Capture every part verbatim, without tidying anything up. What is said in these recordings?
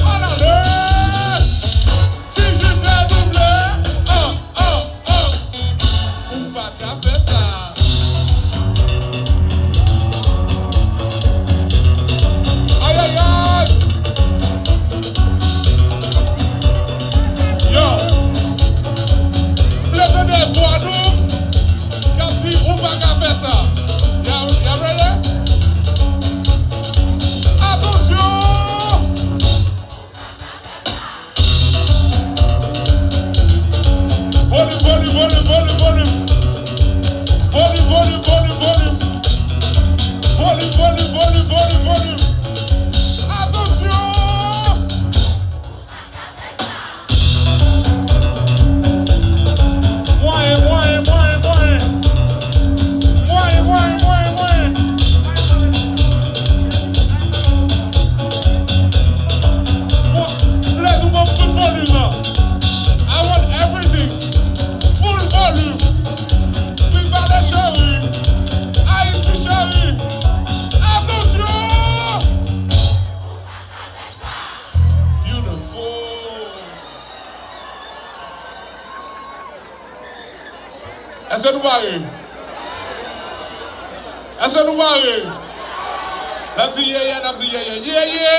Ann ale! Ti jip redouble! An, an, an! Ou pa ka fè sa! Ayayay! Yo! M vle tande vwa nou k ap di ou pa ka fè sa. Y'all, y'all ready? Atansyon! Volim, volim, volim, volim, volim. Volim, volim, volim, volim. Volim, volim, volim, volim, volim. Atansyon! Mwayen, mwayen, mwayen, mwayen. Mwayen, mwayen, mwayen, mwayen. Mwen, m vle nou ban m tout volim nan. I want everything. Full volume. Spin Valley cheri. Ayiti cheri. Atansyon! Beautiful. Èske nou pare? Èske nou pare? N ap di yeye, n ap di yeye. Yeye!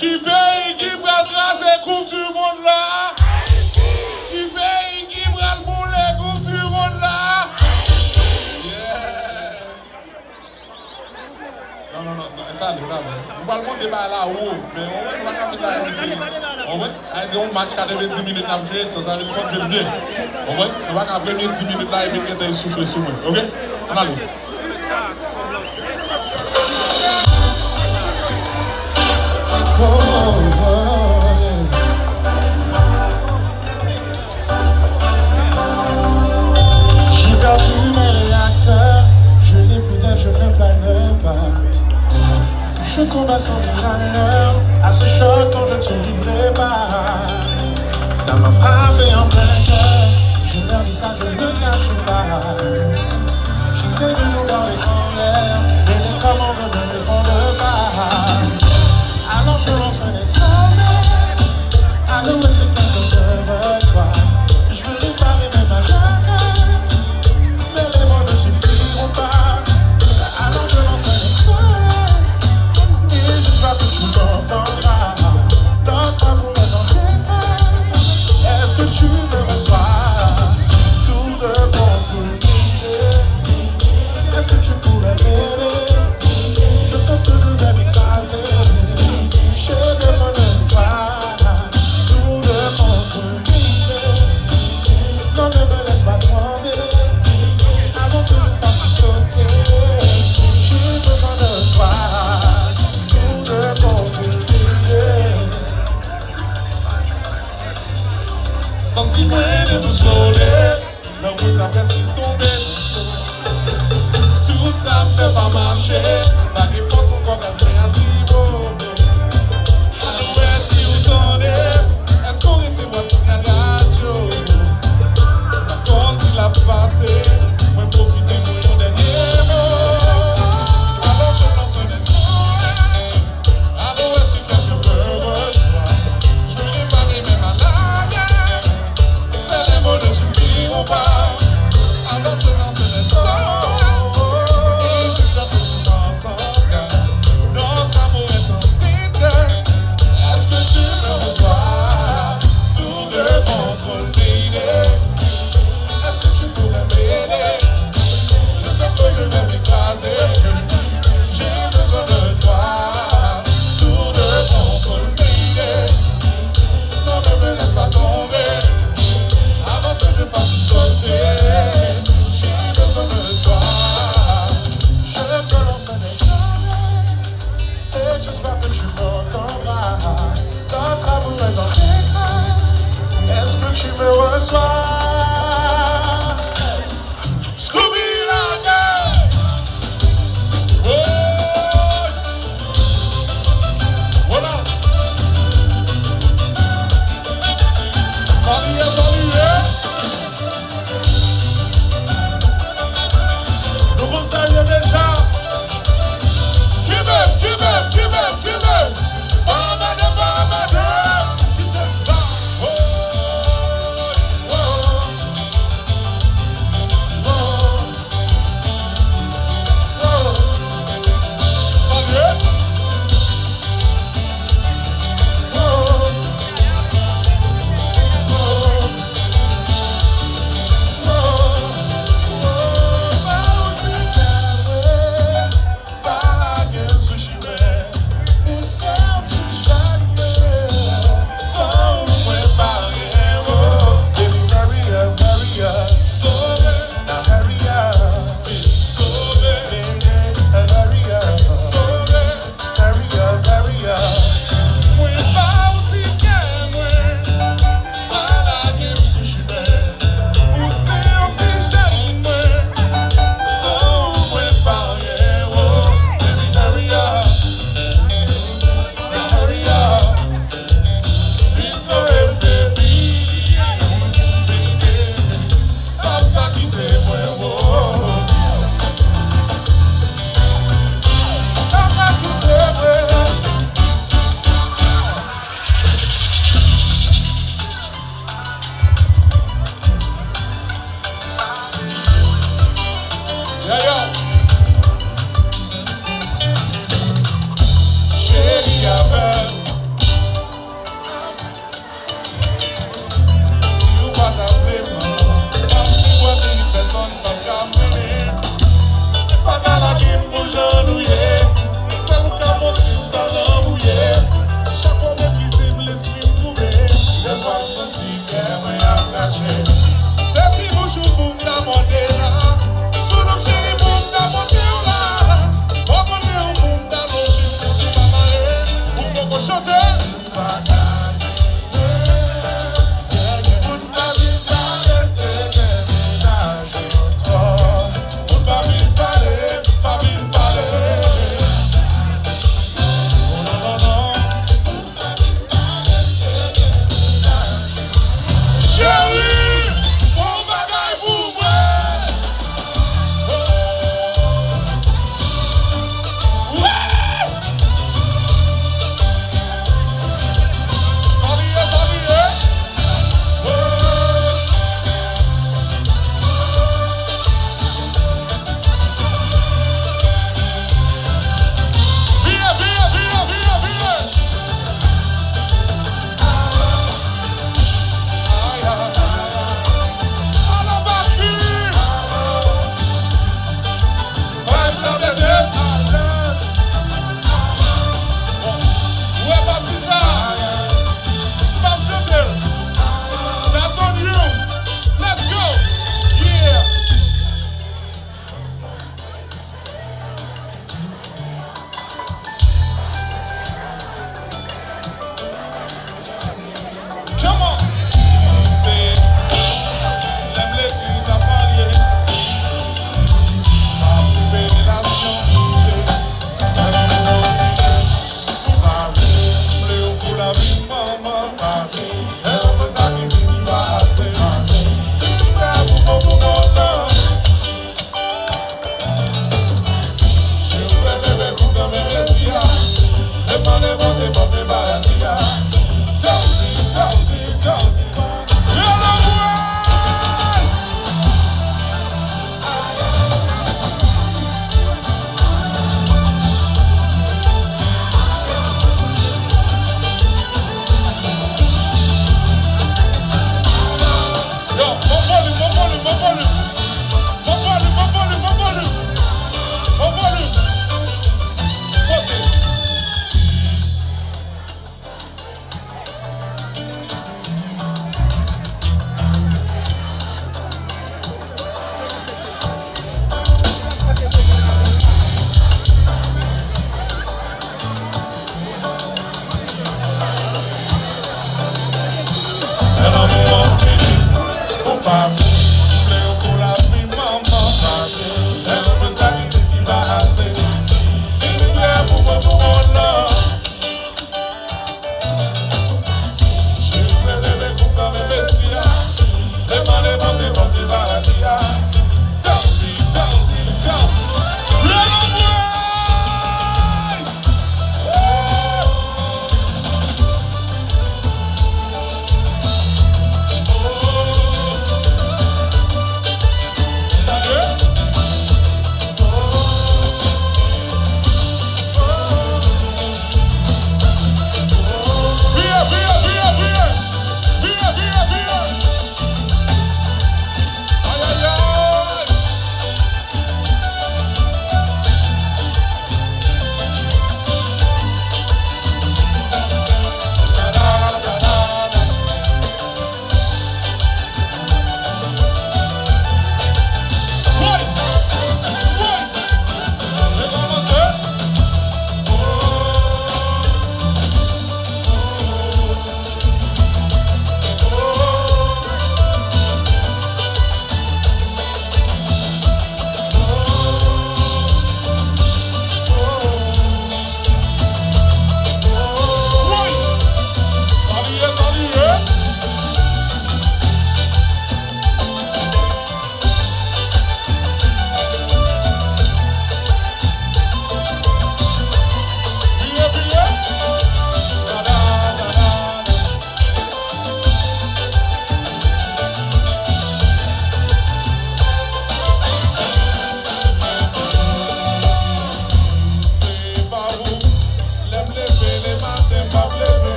Ki peyi ki pral kraze Koup di Mond la? Ki peyi ki pral boule Koup di Mond la? Yeah! Non, non, non, non, talè, talè. Nou pral monte bagay la wo, men w konprann, nou pa ka vin la, M C. W konprann? Ayiti, yon match katrevenndis minit n ap jwe, so sa vle di fò n jwe l byen. W konprann? Nou pa ka premye dis minit la epi n gentan soufle sou mwen, oke? Ann ale. Oh, oh, oh. J'ai perdu mes réacteurs, je n'ai plus d'aile, je ne plane pas. Je combats sans mes valeurs, à ce choc quand je ne survivrai pas. Ça m'a frappé en plein cœur, je leur dis ça, je ne le cache pas. J'essaie de nous garder en l'air, mais les commandes ne répondent pas. Alors je lance un S O S. Allô, est-ce que quelqu'un me reçoit? Je veux réparer mes maladresses, mais les mots ne suffiront pas. Alors je lance un S O S. Et j'espère que tu m'entendras. Notre amour est en détresse. Est-ce que tu me reçois? Tout de bon pour l'idée. Est-ce que tu pourrais m'aider? Je sens que je vais m'écraser. J'ai besoin de toi. Tout de bon pour l'idée. Non, ne me laisse pas tomber. Avant que je fasse sauter. J'ai besoin de toi. Tout de bon pour l'idée. Santi mwen debousole, lanmou sa prèske tonbe. Tout sa m fè pa mache, pa gen fòs ankò, gaz mwen a zero. Alo, èske w tande? Èske w resevwa siyal radyo? M pa konn si l ap pase, mwen pwofite pou yon dènye mo. Alò, je lance un S O S. Allô, est-ce que quelqu'un me reçoit? Je veux réparer mes maladies, mais les mots ne suffiront pas. Alors je lance un S O S et j'espère que tu m'entendras. Notre amour est en détresse. Est-ce que tu me reçois? Tout de bon pour l'idée. Est-ce que tu pourrais m'aider? Je sais que je vais m'écraser. J'ai besoin de toi. Tout de bon pour l'idée. Non, ne me laisse pas tomber. Avant que je fasse sauter. J'ai besoin de toi. Je te lance un S O S. Et j'espère que tu m'entendras. Notre amour est en détresse. Est-ce que tu me reçois? Scooby Lagè! Woy! Wola! Salye, salye! Nou konn salye deja. Kenbe, kenbe, kenbe, kenbe.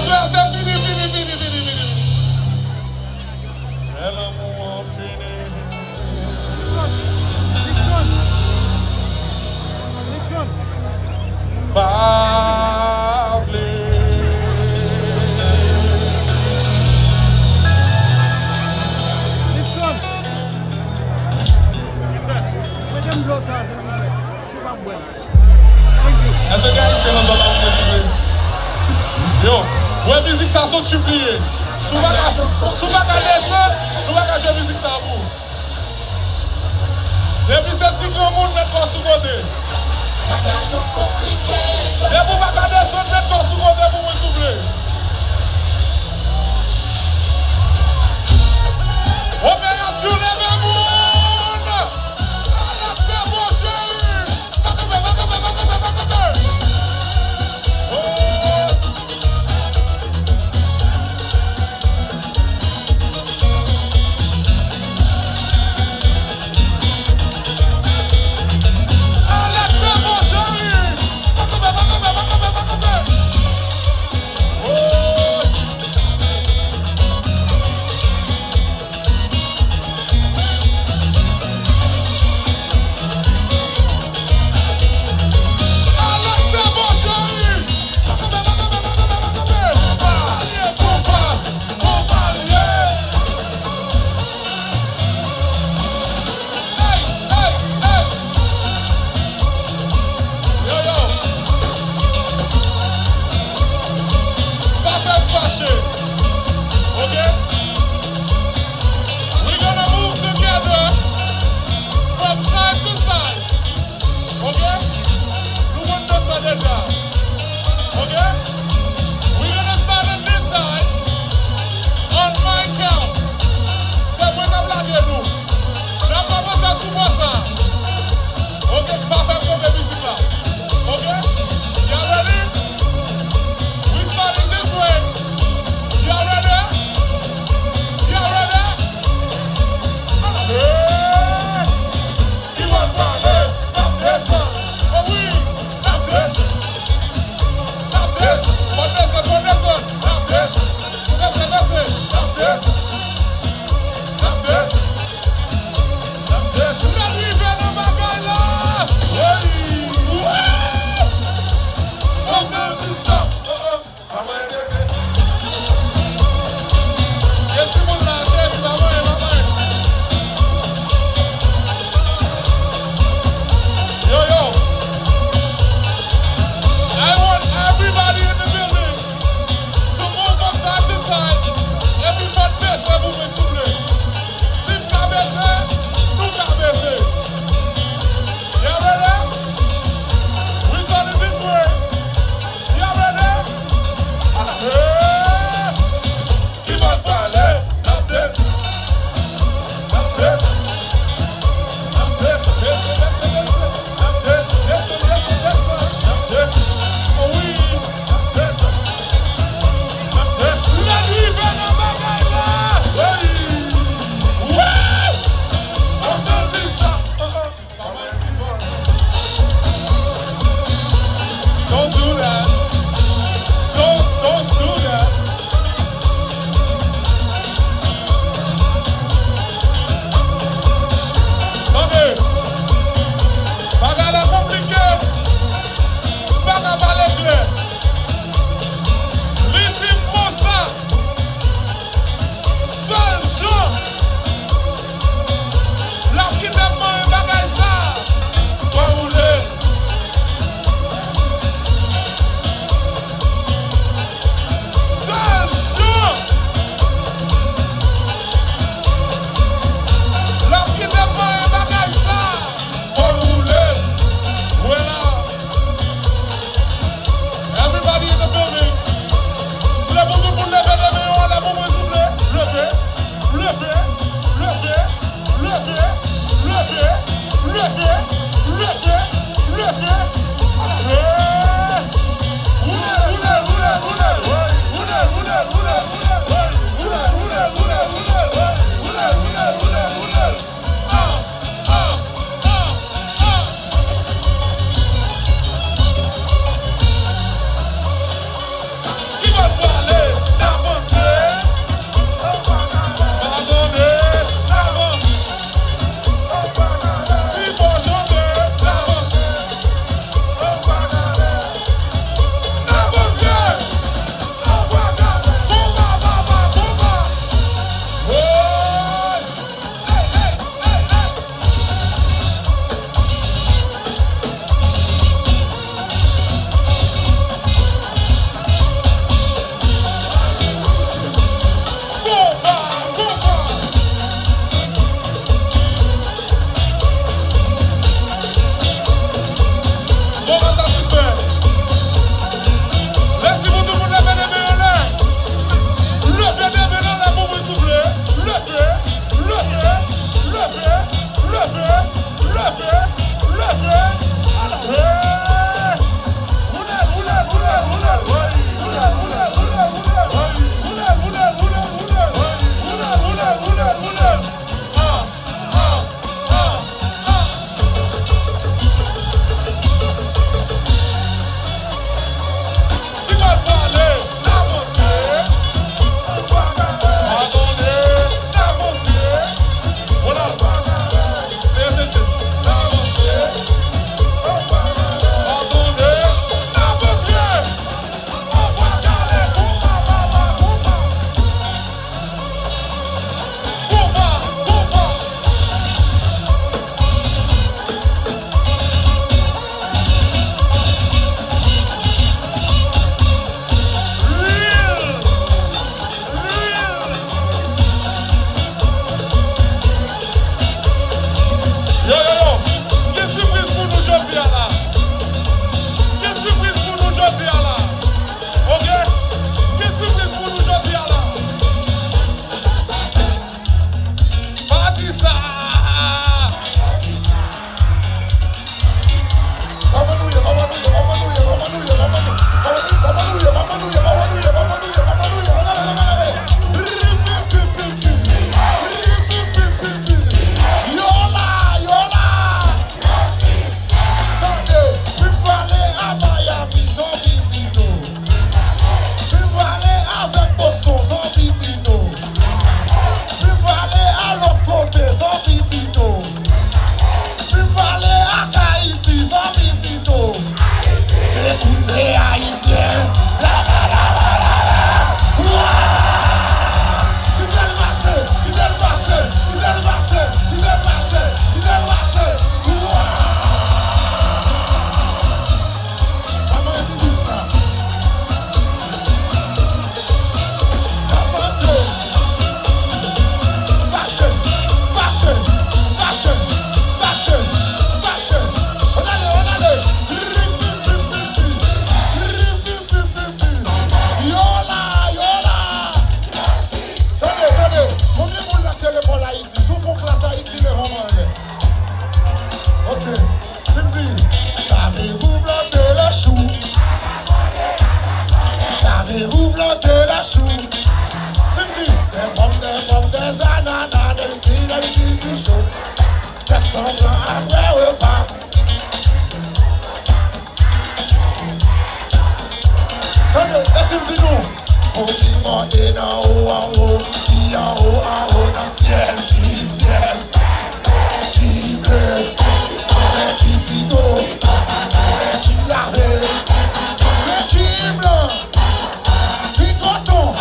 Sè, se fini, fini, fini, fini, fini. Fè lanmou an fini. Pa vle. Èske gen Ayisyen nan zòn nan, souple? Yo, wè mizik sa se on tube li ye. Si w pa ka, si w pa ka desann, nou pa ka jwe mizik sa pou ou. Depi se ti granmoun, met kò sou kote. Depi w pa ka desann, met kò sou kote pou mwen, souple. Operasyon leve moun! Alex Debon cheri! Pa kanpe, pa kanpe, pa kanpe, pa kanpe! Oh! Alex Debon cheri! Pa kanpe, pa kanpe, pa kanpe, pa kanpe! Oh! Alex Debon cheri! Pa kanpe, pa kanpe, pa kanpe, pa kanpe! Sa l ye, konpa, konpa l ye! Hey, hey, hey! Yo, yo! Pa fè m fache. Ok? We gonna move together from side to side. Ok? Nou konn danse deja. Ok? We gonna start on this side. On my count. Se mwen k ap lage nou. N ap kòmanse sou bò sa. Ok, pa fè m kanpe mizik la. Ok? Y'all ready? We starting this way. Y'all ready? Y'all ready? Hey! Ki bò n prale? N ap desann. Oh wi, n ap desann. N ap desann. Fò desann, fò desann. N ap desann. Fò desann, desann. N ap desann. N ap desann. N ap desann. N ap rive Leve ou plante lachou. Si m di, des pommes, des pommes, des ananas, des si, des si, di cho. Kès lan pran apre repa. Tande, e si m di nou, fo ki monte nan wo anwo, ki anwo anwo nan syèl, ki syèl, ki ble, men ki digo, men ki lave, men ki blan, ki koton,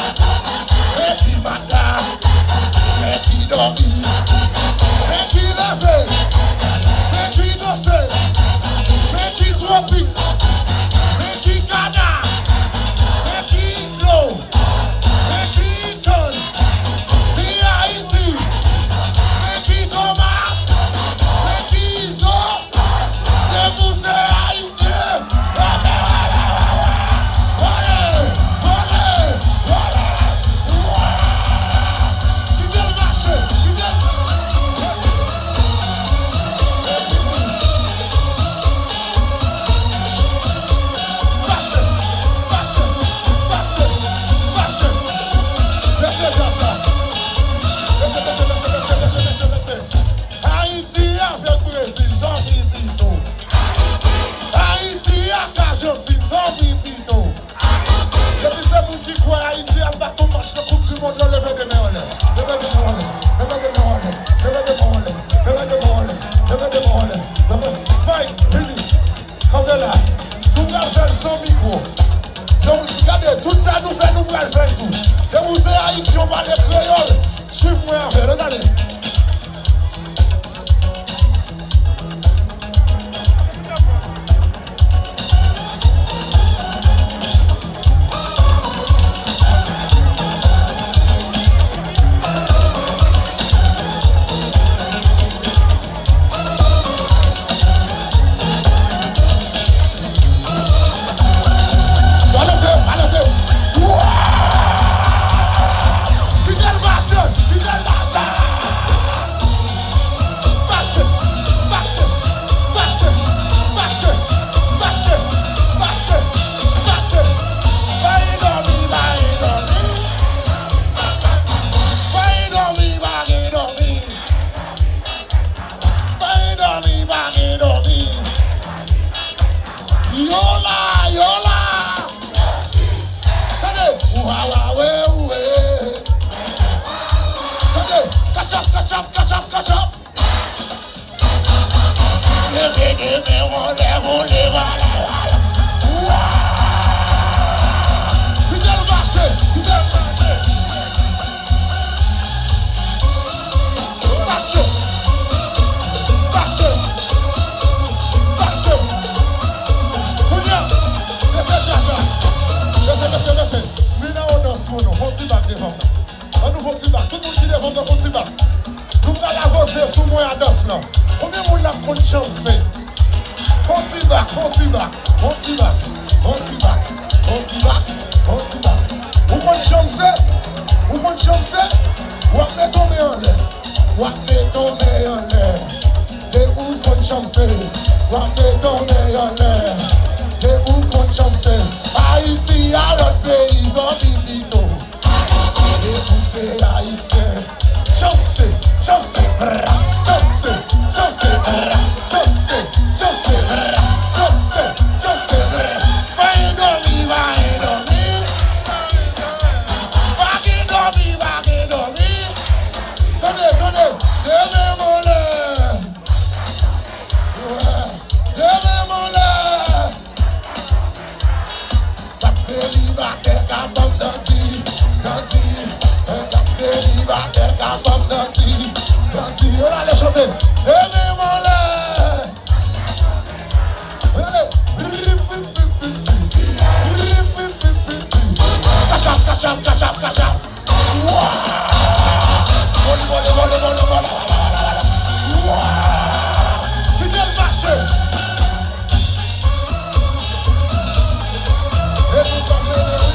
men ki mata, men ki dòmi, men ki leve, men ki danse, men ki twopik, men ki kana, men ki dlo, men ki kann, ki Ayiti, men ki tomat, men ki zo, depi w se Ayisyen. Ayiti avèk Brezil, zanmi pito. Ayiti ak Ajantin, zanmi pito. Depi se moun ki kwè Ayiti ap bat yon match nan Koup di Mond lan, leve de men anlè. Leve de men anlè. Leve de men anlè. Leve de men anlè. Leve de men anlè. Leve de men anlè. Leve. Mike, vini. Kanpe la. Nou pral fè l san mikwo. Donk, gade, tout sa nou fè, nou pral fè l tou. Depi w se Ayisyen, w pale kreyòl, swiv mwen avè l. Ann ale. Balanse, balanse. Wouaa! Kite l mache, kite l mache. Mache, mache, mache. Pa gen dòmi, pa gen dòmi. Pa gen dòmi, pa gen dòmi. Pa gen dòmi, pa gen dòmi. Yola, yola. Tande, wa, wa, we, we. Tande, kachap, kachap, kachap, kachap. Leve de men w anlè, w leve anlè. Wa! Kite l mache, kite l mache. Mache! Mache! Mache! Kounye a, mesye, mesye, mesye, mesye, vin anwo dans pou nou. Fè yon ti bak devan m nan. Ann nou fè yon ti bak. Tout moun ki devan m nan, fè yon ti bak. Nou pral avanse sou mwen a dans lan. Konbyen moun la k konn tchanpse? Fè yon ti bak, fè yon ti bak, fè yon ti bak, fè yon ti bak, fè yon ti bak, fè yon ti bak. Ou konn tchanpse? Ou konn tchanpse? W ap met yon men anlè. W ap met yon men anlè. Depi w konn tchanpse, w ap met yon men anlè. Depi w konn tchanpse, Ayiti a lòt peyi, zanmi pito. Depi w se Ayisyen, tchanpse, tchanpse, bra, tchanpse, tchanpse, bra, tchanpse, tchanpse, bra, tchanpse, tchanpse, bra. Pa gen dòmi, pa gen dòmi. Pa gen dòmi, pa gen dòmi. Tande, tande, leve men w anlè. Leve men w anlè. Gad selibatè ka fè m danti, danti. Gad selibatè ka fè m danti, danti. Ann ale chante. Leve men w anlè. Kachap, kachap, kachap, kachap. Vole, vole, vole, vole, vole. Kite l mache. E nou kanpe, wi.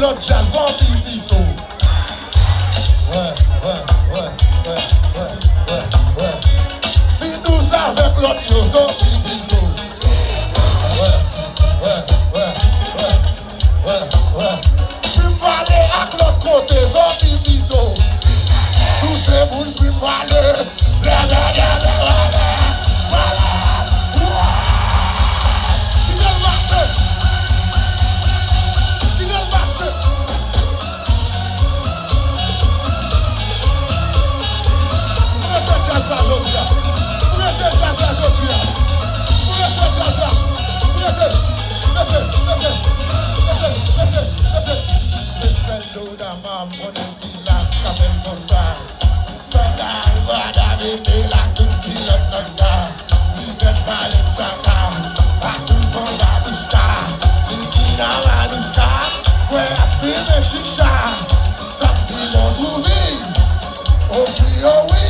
Lòt djaz, zanmi pito. Wè, wè, wè. Pi dous avèk lòt yo, zanmi pito. Wè, wè, wè, wè. Wè, wè. Jwi m pale ak lòt kote, zanmi pito. Sou se moun, jwi m pale. Kite l mache! Kite l mache! Pou rete djaz la jodi a. Pou rete djaz la jodi a. Pou rete djaz la. Pou rete. Mete, mete, mete, mete, mete. Se sèl Dodama m konnen ki la k ap fè l konsa. Sanda ou pa ta mete la tout kilòt nan ka. Li fèk pale m saka. Pa tout fon babouchka. Li ki nan madouchka. Kwè ap fimen chicha. Sa p si bon twouvi. Ofri yo wi.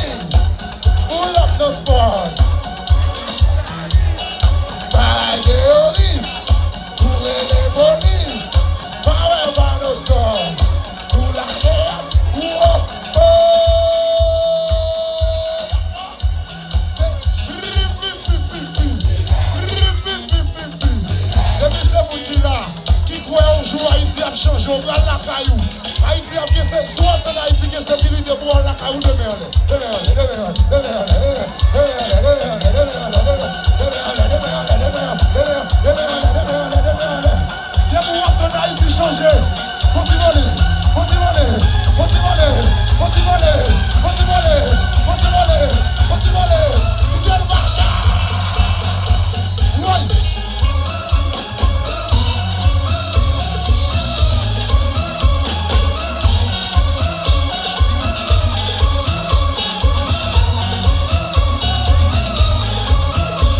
Pull up nan spot. Bay teyoris. Pou rele polis. Pa wè pa no stop. Pou lage, pou o, o. Se ri, ri, ri, ri, ri. Ri, ri, ri, ri, ri. Depi se moun ki la, ki kwè yon jou Ayiti ap chanje, ou pral lakay ou. Ayiti ap gen se, si w ap tann Ayiti gen sekirite pou w al lakay ou demen anlè. Demen anlè, demen anlè, demen anlè, demen anlè. Depi w ap tann Ayiti chanje, kontinye li, kontinye li, kontinye li, kontinye li, kontinye li, kontinye li, kontinye li, kite l mache. Woy!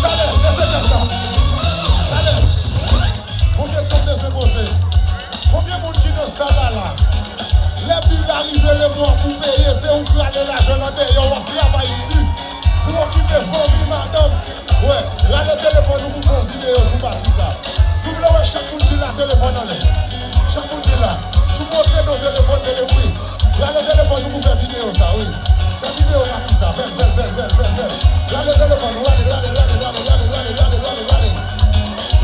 Talè, lese djaz la. Talè. Konbyen sòm bezwen poze? Konbyen moun ki nan sal la la? Lè bil la rive lemwa pou peye, se ou k rale lajan nan deyò, w ap travay di pou okipe fanmi, madanm. Wè, rale telefòn ou pou fè yon videyo sou pati sa. Nou vle wè chak moun ki la telefòn anlè. Chak moun ki la. Si w posede w telefòn, mete wi. Rale telefòn ou pou fè videyo sa, wi. Fè videyo pati sa, fè l, fè l, fè l, fè l, fè l, fè l. Rale telefòn ou, rale, rale, rale.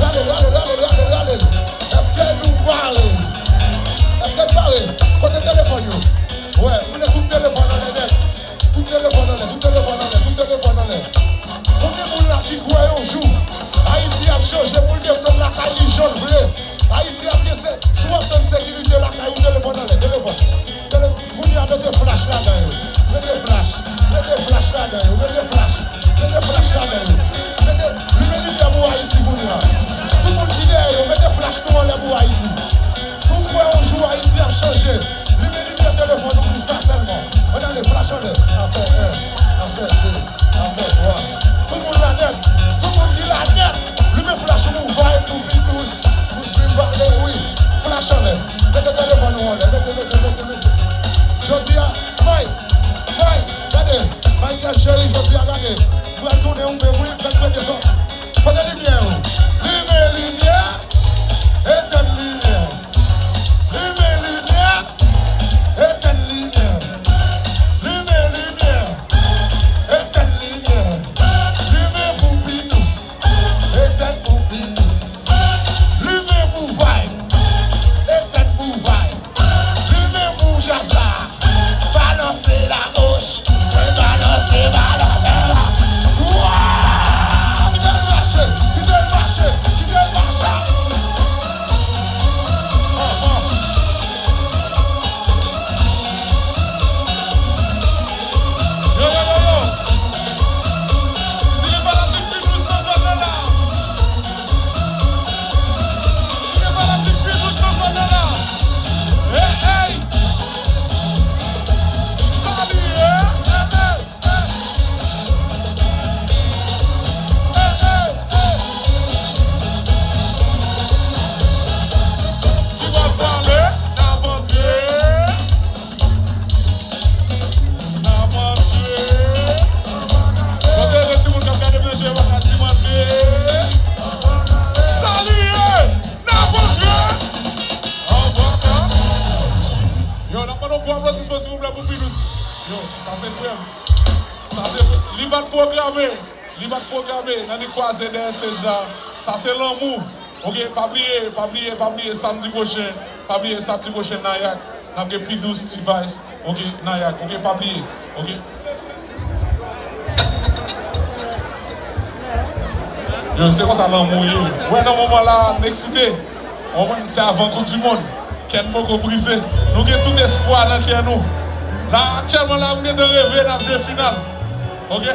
Rale, rale, rale, rale, rale. Èske nou pare? Èske n pare? Kote telefòn yo? Wè, m vle tout telefòn anlè nèt. Tout telefòn anlè, tout telefòn anlè, tout telefòn anlè. Konbyen moun la ki kwè yon jou Ayiti ap chanje pou l desann lakay li jan l vle? Ayiti ap gen se, si w ap tann sekirite lakay ou, telefòn anlè, telefòn. Tele-, kounye a mete flach ladan yo. Mete flach, mete flach ladan yo, mete flach, mete flach ladan yo. Mete, limen limyè pou Ayiti kounye a. Tout moun ki dèyè yo, mete flach nou anlè pou Ayiti. Si w kwè yon jou Ayiti ap chanje, limen limyè telefòn ou pou sa sèlman. Ann ale, flach anlè. Afè en, afè de, afè twa. Tout moun la nèt. Tout moun ki la nèt. Limen flach ou pou vibe, pou pi dous, pou stream vale, wi. Flach anlè. Mete telefòn ou anlè. Mete, mete, mete, mete. Jodi a, Mike, Mike, gade. Michael Jerry, jodi a, gade. M pral tounen ou menm, wi. Mèt prete son. Kote limyè yo? Limen limyè, etenn limyè. Limen limyè, etenn limyè. Limen limyè, etenn limyè. Limen pou pi dous, etenn pou pi dous. Limen pou vibe, etenn pou vibe. Limen pou djaz la. Balanse la goch, e balanse, balanse la. Waw! Kite l mache, kite l mache, kite l mache. Gwo aplodisman, silvouplè, pou Pidous. Yo, sa se frè m. Sa se frè m. Li pa t pwograme. Li pa t pwograme. Nan li kwaze dèyè stage la. Sa se lanmou. Oke, pa bliye, pa bliye, pa bliye, samdi pwochen. Pa bliye, samdi pwochen, Nayak. N ap gen Pidous, T-Vice. Oke, Nayak. Oke, pa bliye. Oke. Yo, se konsa lanmou ye. Wè, nan moman la, n eksite. Ou konprann? Se avan Koup di Mond. Kè n poko brize. Nou gen tout espwa nan kè nou. La, aktyèlman, la, m gentan reve n ap jwe final. Oke?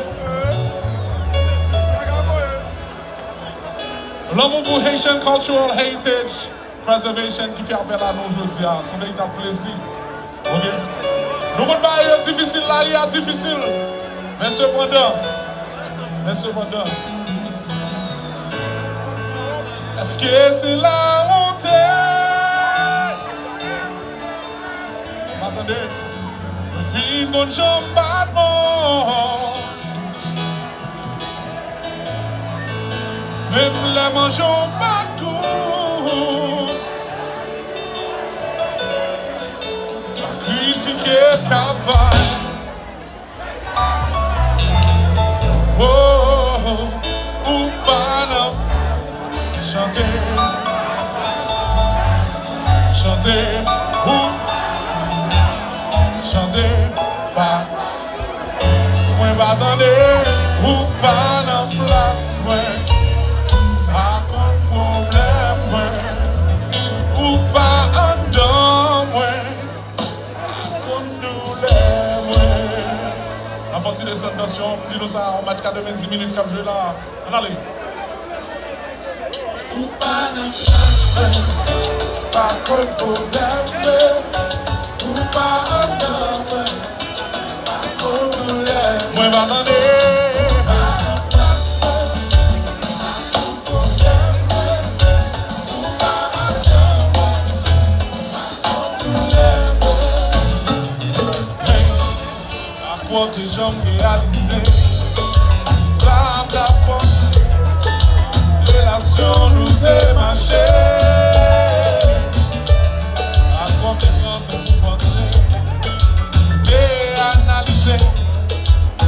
Lanmou pou Haitian Cultural Heritage Preservation ki fè apèl a nou jodi a. Se yon veritab plezi. Oke? Nou konn bagay yo difisil, lari a difisil. Men sepandan, men sepandan, èske se lawonte? M a tande. Vin konn jan m bat mò. Menm lè manje w pa t gou. Pa kritike travay. Oh, ou pa nan chante, chante, ou chante pa. Mwen pa tande, ou pa nan plas mwen. Pa konn pwoblèm mwen. Ou pa anndan mwen. Pa konn doulè mwen. N ap fè yon ti desann tansyon, m di nou sa, yon match katrevenndis minit k ap jwe la. Ann ale. Ou pa nan plas mwen, pa konn pwoblèm mwen. Ou pa anndan mwen, pa konn doulè mwen. Mwen pa tande. Ou pa nan plas mwen, pa konn pwoblèm mwen. Ou pa anndan mwen, pa konn doulè mwen. Hey. Akwòde janm reyalize sa t ap pòte relasyon nou te mache. Akwòde pran tan pou panse, te analize,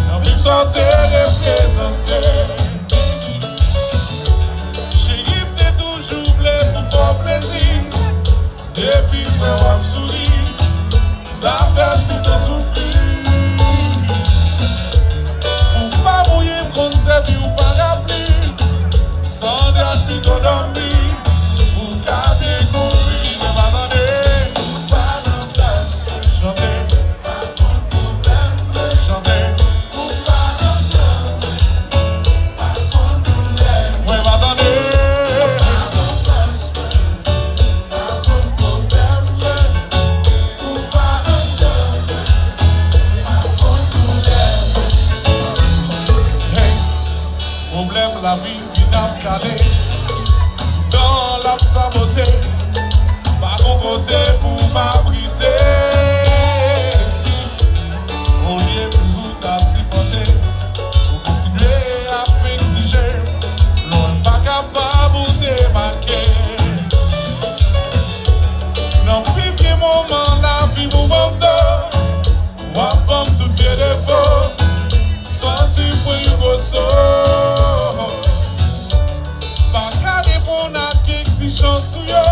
nan vi m sa w te reprezante. Cheri, m te toujou vle pou fè w plezi. Depi m wè w ap souri, sa fè m pito soufri. Pou pa mouye, m konn sèvi w parapli. San dra, m pito dòmi. Pou w ka byen kouvri, men pa tande. Ou pa nan plas mwen. Chante. Chante. Mwen pa tande. Hey, pwoblèm lavi. Vin ap kale, toutan l ap sabote, pa gon kote pou m abrite. Olye pou w ta sipòte, ou kontinye ap egzije, lè w pa kapab ou demake. Nan pi vye moman lavi m ou ban m do, w ap ban m tout vye defo. Santi m pran yon gwo so. Pa ka reponn ak egzijans ou yo.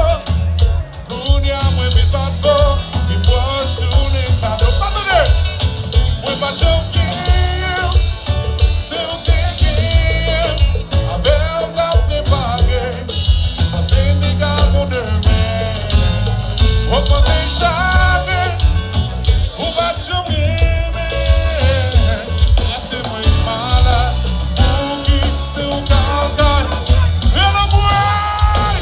Kounye a mwen vin pa t vo. Vin pwòch tounen kado. Pa tande! Mwen pa t janm genyen w. Se ou te genyen m. Avè w m t ap repare. Panse m te ka gon demen. Ogmante chagren. Ou pa t janm renmen. Lè se mwen k malad, pouki se ou k al kay? Rele bway!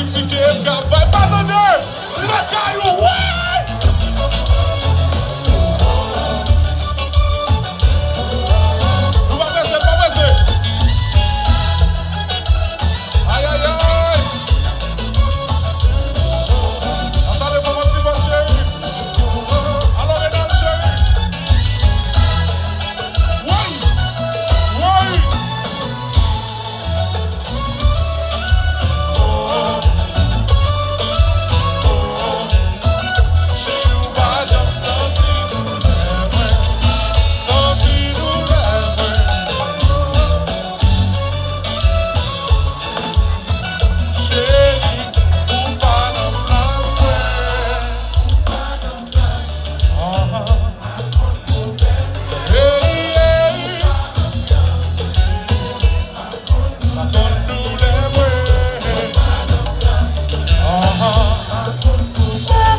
Ti ke m ka vibe, pa tande. Lakay ou, wi! Nou pa prese, pa prese. Ay, ay, ay. Ann tande pou mwen ti bòt cheri. Alò, medam cheri. Woy! Woy! Cheri, ou pa janm santi doulè mwen, santi doulè mwen. Cheri, ou pa nan plas mwen. Hey, hey. Pa konn doulè mwen. Ou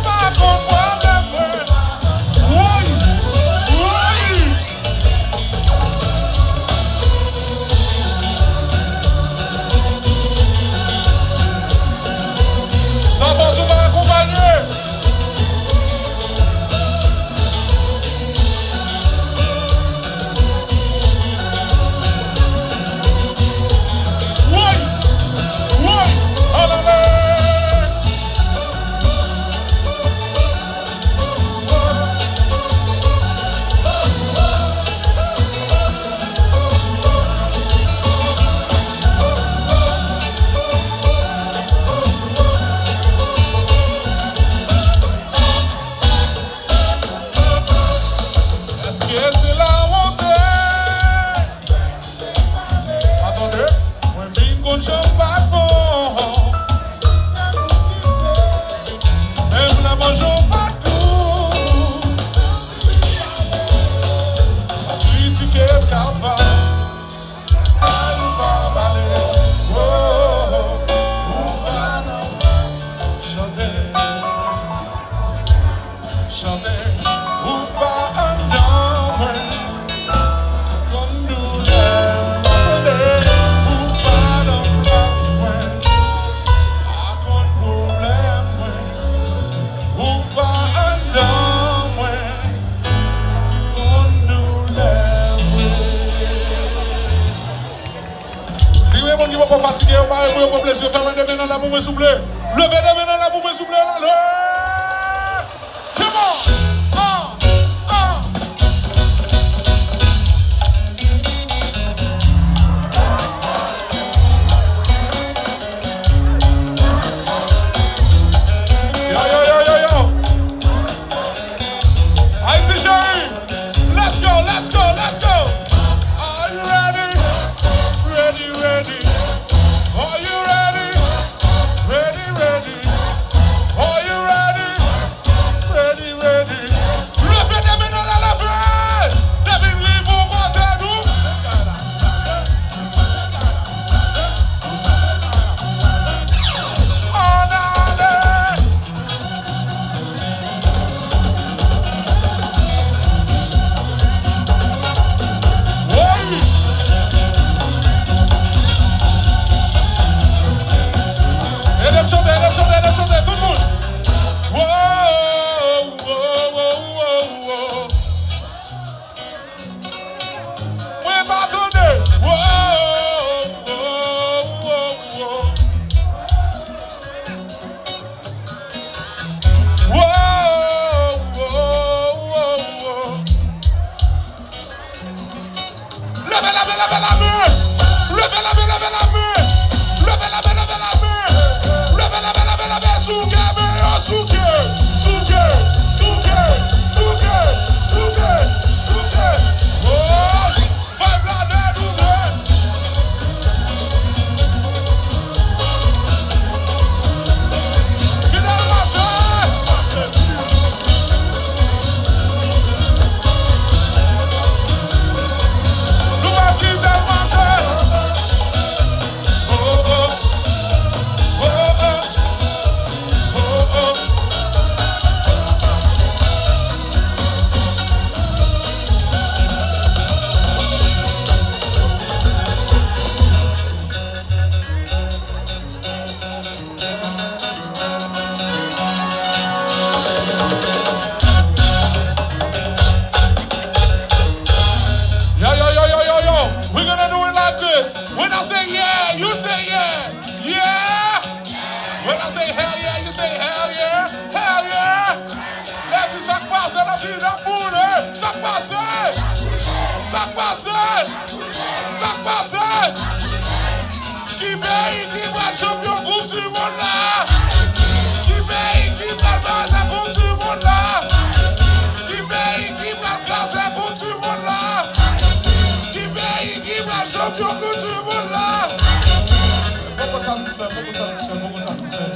pa konn pwoblèm mwen. Woy! Woy! San fòs ou pa akonpanye. Woy! Woy! Alale! Èske se lawonte? Atande, mwen vin konn jan m pa t bon. Menm lè manje w pa t gou. Pa kritike travay. Ay, ou pa pale. Oh, oh, oh. Ou pa nan chante. Chante, ou pa anndan mwen. Konn doulè, pa tande, ou pa nan plas mwen. Pa konn pwoblèm mwen, ou pa anndan mwen. Konn doulè mwen. Si gen moun ki poko fatige, yo pare pou yo pran plezi, fè mwen de men nan la pou mwen souple. Leve de men nan la pou mwen souple, ale! Come on! Ah! Ah! Yo, yo, yo, yo, yo! Haïti chérie! Let's go, let's go, let's go! Are you ready? Ready, ready. Are you ready? Ready, ready. Are you ready? Ready, ready. When I say hell yeah, you say hell yeah, hell yeah. Lè di sa k pase, lè di n ap boule. Sa k pase? Sa k pase? Sa k pase? Ki peyi ki pral chanpyon koup di mond la? Ki peyi ki pral pase koup di mond la? Ki peyi ki pral kraze koup di mond la? Ki peyi ki pral chanpyon koup di mond la? Poko satisfè, poko satisfè, poko satisfè.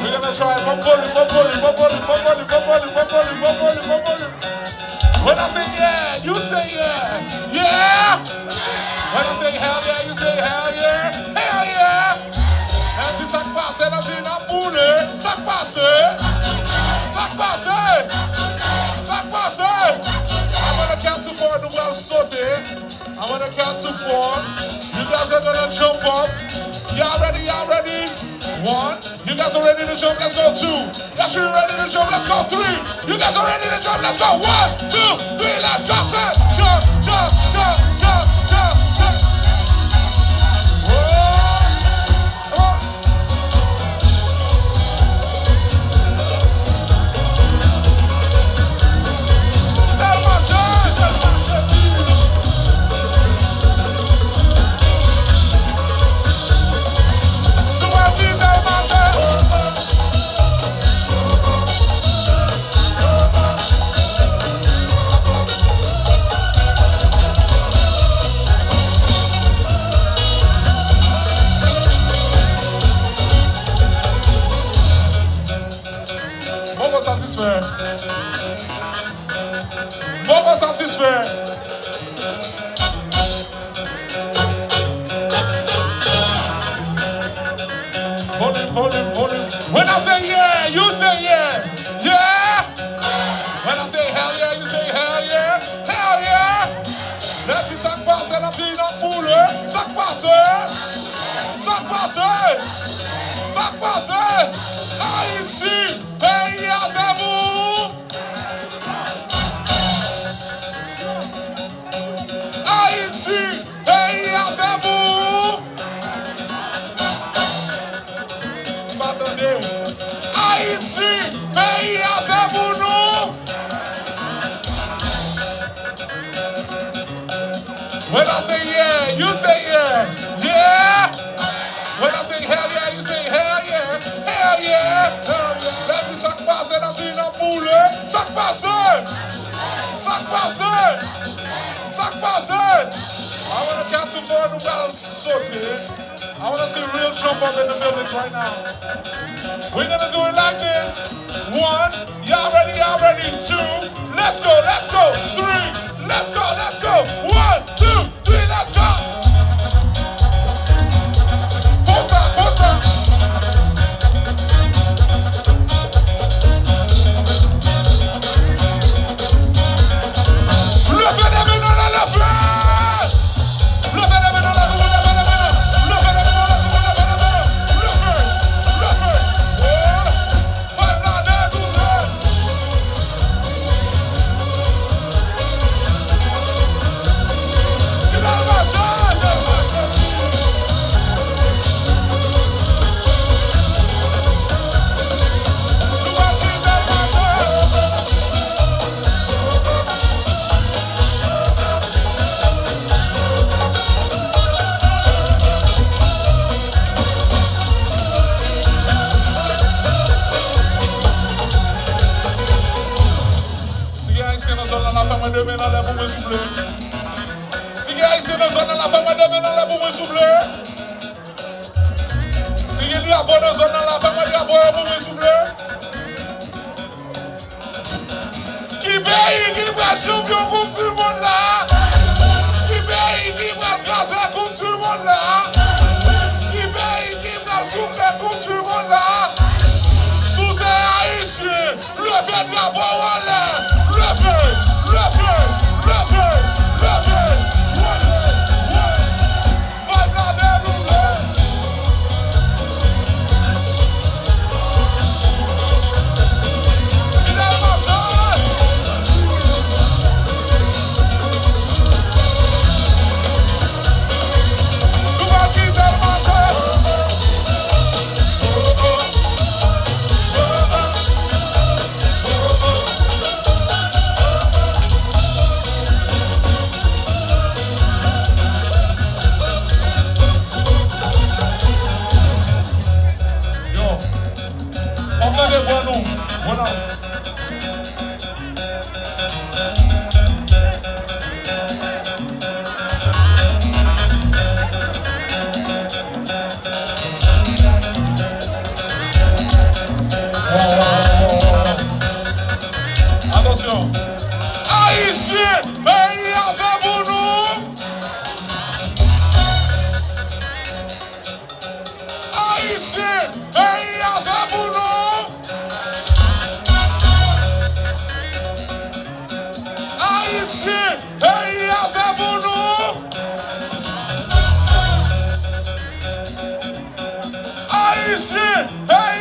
We gonna try. Bon volume, bon volume, bon volume, bon volume, bon volume, bon volume, bon volume, bon volume. When I say yeah, you say yeah. Yeah. When I say hell yeah, you say hell yeah. Hell yeah. Lè di sa k pase, lè di n ap boule. Sa k pase? Sa k pase? Sa k pase? I'm gonna count to four, nou pral sote. I'm gonna count to four. You guys are gonna jump up. Y'all ready? Y'all ready? One. You guys are ready to jump? Let's go. Two. Y'all sure you ready to jump? Let's go. Three. You guys are ready to jump? Let's go. One, two, three. Let's go. Set. Jump, jump, jump, jump, jump, jump. Whoa. Come on. Poko satisfè. Poko satisfè. Volume, volume, volume. When I say yeah, you say yeah. Yeah. When I say hell yeah, you say hell yeah. Hell yeah. Lè di sa k pase, lè di n ap boule. Sa k pase? Sa k pase? Sa k pase? Ayiti, peyi a se pou ou. Ayiti, peyi a se pou ou. M pa tande. Ayiti, peyi a se pou nou. When I say yeah, you say yeah. Yeah. When I say hell yeah, you say hell yeah. Hell yeah. Hell yeah. Lè di sa k pase, lè di n ap boule. Sa k pase? Sa k pase? Sa k pase? I wanna count to four, nou pral sote. I wanna see real jump up in the building right now. We're gonna do it like this. One, y'all ready, y'all ready. Two, let's go, let's go. Three, let's go, let's go. One, two, three, let's go. Konsa, konsa. Leve de men nou anlè, leve! Leve de men nou anlè, leve de men nou anlè, leve de men nou anlè, leve de men nou anlè, leve, leve, leve. Oh! Fè la de nou leve! Kite l mache, kite l mache! Si gen ayisyen nan zòn nan, la fè mwen de men anlè pou mwen, souple. Si gen ayisyen nan zòn nan, la fè mwen de men anlè pou mwen, souple. Si gen drapo nan zòn nan, la fè mwen drapo yo pou mwen, souple. Ki peyi ki pral chanpyon koup di mond la? Ki peyi ki pral kraze koup di mond la? Ki peyi ki pral souke koup di mond la? Si w se ayisyen, leve drapo w anlè! Leve! Leve! Leve! Leve! Leve! Vibe la de nou leve! Kite l mache! Ayisyen, peyi a se pou nou. Ayisyen, peyi a se pou nou. Ayisyen, peyi